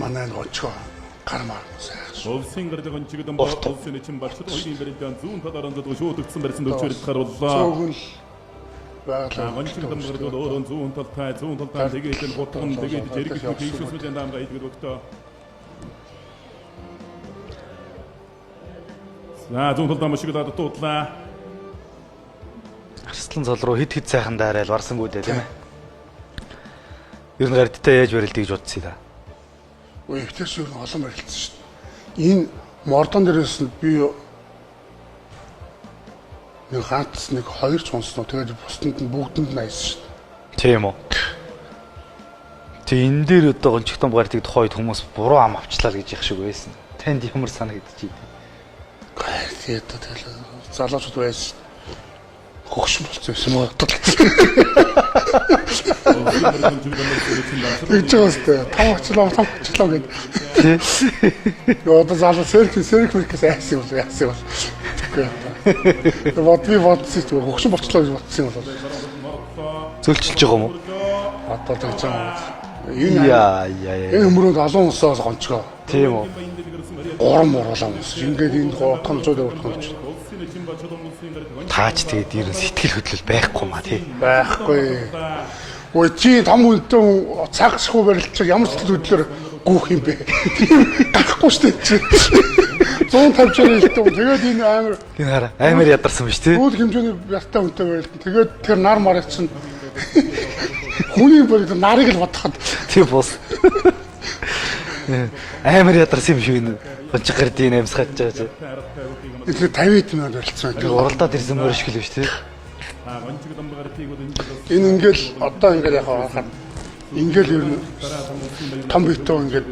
Манай энэ гончгоо гар мар сайхан шүү. Улсын гарлаг гончигдон ба улсын эчин бачид хоёрын барилдаан зүүн талаар онцлог шүүтгдсэн барьсан төвчөрт харууллаа. Цөөхөн л байгалаа. Гончигдон гардаг өөрөө зүүн талтай зүүн талтай тэгээд л гутган тэгээд жиргэх тийш үсмэлийн даамга хийдэг өгтөө. За зүүн талдаа мөшгөлд дуудлаа. Арслан цол руу хэд хэд сайхан дайраал варсангүй дээ тийм ээ. Ер нь гардтай яаж барилдгийг гэж бодсон юм да. Үгүй эвтэйс ер нь олон барилцсан шүү дээ. Энэ мордон дээрээс нь би нэг ганц нэг хоёр ч унсан уу. Тэгээд бусдад нь бүгдэнд нь аясан шүү дээ. Тийм үү. Тэг энэ дээр одоо гончигтон гардыг тухайд хүмүүс буруу ам авчлаа л гэж яах шиг байсан. Танд ямар санагдчих вэ? Тэгээд тэгэл залуучууд байсан. Хөгшин болсон юм уу? Тэгж байгаа сте. Том очлоо, том очлоо гэд. Йоо одоо залуу сэрх сэрх мэрхээс айсан юм бол яасан юм бол. Тэгэхгүй одоо. Бод би бодсон ч хөгшин болчлоо гэж бодсон юм бол. Зөлчилж байгаа юм уу? Одоо тэгж байгаа юм. Энэ Яа яа яа. энэ өмрөөнд олон улсаас гончгоо. Тийм үү. Гурван мууруулан улс. Ингээд энэ гутхан зүүд өртгөн ч Таач тэгээд ер нь сэтгэл хөдлөл байхгүй маа тий. байхгүй. Ой чи том хүнтэй цагсгүй барилчих ямар сэтгэл хөдлөлөөр гүүх юм бэ? Гарахгүй шүү дээ чи. 150 жил хэлдэг. Тэгээд энэ амар Энэ хараа амар ядарсан биш тий. Үйл хэмжээний ялтай хүнтэй барилдана. Тэгээд тэр нар марыг чинь хүний барилд нарыг л бодоход Тийм бус. Амар ядарсан юм шиг энэ гончих гардыг амьсгаж байгаа чи. тэр 50 мянган барилцсан Тэр байдаг. уралдаад ирсэн мөр шиг л биш тий. Энэ ингээл одоо ингээл яг харахад ингээл ер нь том битүү ингээд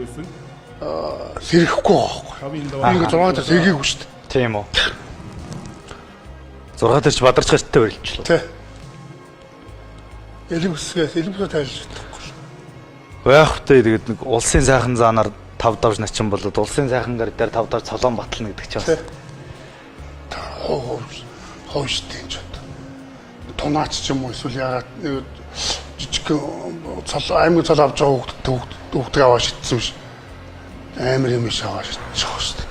сэргэхгүй байгаа байхгүй. Ингээд 6 дээр сэргээгүй шүү дээ. Тийм үү. 6 дээр ч бадарч гартай барилчлаа. Тэ. Элэг үсгээс элэг үсгээ тайлж чадахгүй. Байхтай тэгээд нэг улсын сайхан заанаар тав давж начин болоод улсын сайхан гар дээр тав давж цолон батлна гэдэг чинь бас. Тэ. Хоо хоо шүү дээ энэ ч одоо. Тунаач ч юм уу эсвэл яагаад нэг жижиг цол аймаг цол авч байгаа хүүхд хүүхдийг аваа шидсэн биш. Амар юм биш аваа шидчих шүү дээ.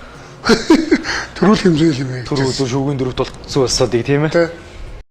Төрүүл хэмжээний юм. Түрүү өдөр шүүгийн дөрөвт болцсон болсоодыг тийм ээ. Тэ.